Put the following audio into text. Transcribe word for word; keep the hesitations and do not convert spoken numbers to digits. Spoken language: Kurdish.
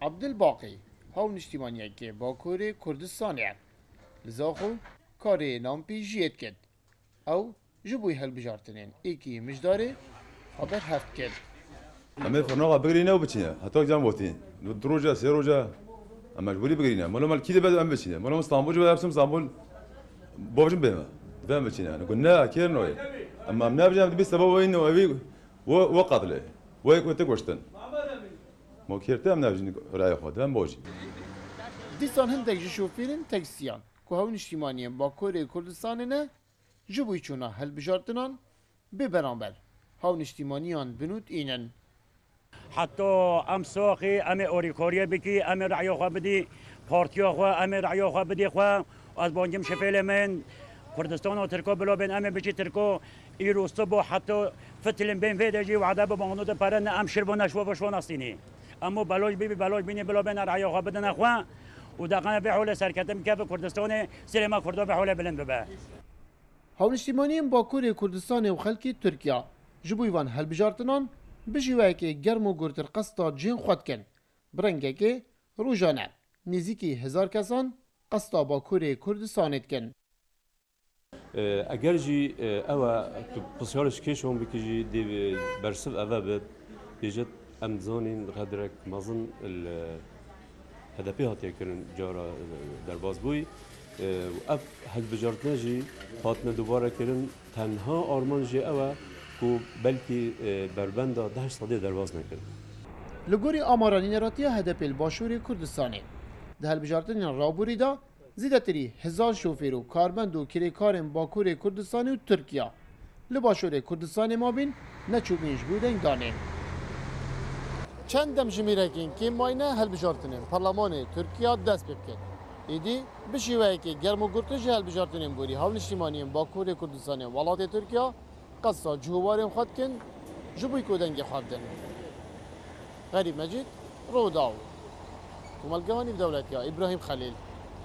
Abdulbaqî, hawniştîmaniyekê Bakurê Kurdistanê ye. Li Zaxo karê lampî jiyê dikit. Ew ji bo hilbijartinên êkî mijdarê xwe berhev dikit. Em ê firnoxa bigirîne û biçîne. Heta can votî. Du roja, sê roja. Em mecbûrî bigirîne. Mala me li kî dibe em biçîne. Mala me Stenbol jî be, em Stenbol bavjin bê me. Dibe em biçîne. Yani, ku ne, kêr noyê. Em, em nebijin, em dibî sebeba wê ne, wê, wê, wê qetlê. Wê, wê te kuştin. Ma kêr te em nebijin raya xwe. Dibe em bavjin. Dîsan hindek ji şofêrên taksiyan ku hawniştîmaniyên Bakurê Kurdistanê ne, ji bo çûna hilbijartinan bê beramber hawniştîmaniyan binût înin. Heta em saxî, em ê orîkoriyê bikî, em ê reya xwe bidî partiya xwe, em ê reya xwe bidî xwe. Ez bancim şifêlê min, Kurdistana Tirko bila bên, em ê biçî Tirko, îro sibo heta fitilin bên vê de jî wade bi banknotê pere ne, em şir bo neşwa bo şwa nastînî. Em û beloj bîbî, beloj bînî bila bên reya xwe bidine xwe û deqene vê holê serketin bikeve Kurdistanê, sirê me Kurda vê holê bilind bibe. Hawniştîmaniyên Bakurê Kurdistanê û xelkê Tirkiya ji bo van hilbijartinan bi şêweyekê germ û gurtir qesta cihên xwe dikin. Bi rengekê rojane nêzîkî hezar kesan qesta Bakurê Kurdistanê dikin. Eger jî, e, ew e, tu pisyarê ji kêşan bikî jî dê bersiv eve bit, bêjit, em dizanîn qedrek mezin li H D P hatiye kirin, cara, e, derbas bûyî. E, û ev hilbijartine jî hatine dubare kirin, tenha armanc jê ew e ku belkî, e, berbenda deh sedê derbas nekin. Li gorî amara nûneratiya H D P li Başûrê Kurdistanê, di hilbijartinên rabûrî de zêdetirî hezar şofêr û karbend û kirêkarên Bakurê Kurdistanê û Tirkiya li Başûrê Kurdistanê mabîn, neçûbîn ji bo dengdanê. Çend demjimêrekên kêm mayne hilbijartinên Perlemanê Tirkiya dest pê bikin. Êdî bi şêweyekê germ û gurtir ji hilbijartinên borî hawniştîmaniyên Bakurê Kurdistanê welatê Tirkiya qesta cih û warên xwe dikin, ji bo ku dengê xwe bidin. Xerîb Mecîd, Rûdaw. Komelkevanî bi dewletiya Îbrahîm Xelîl.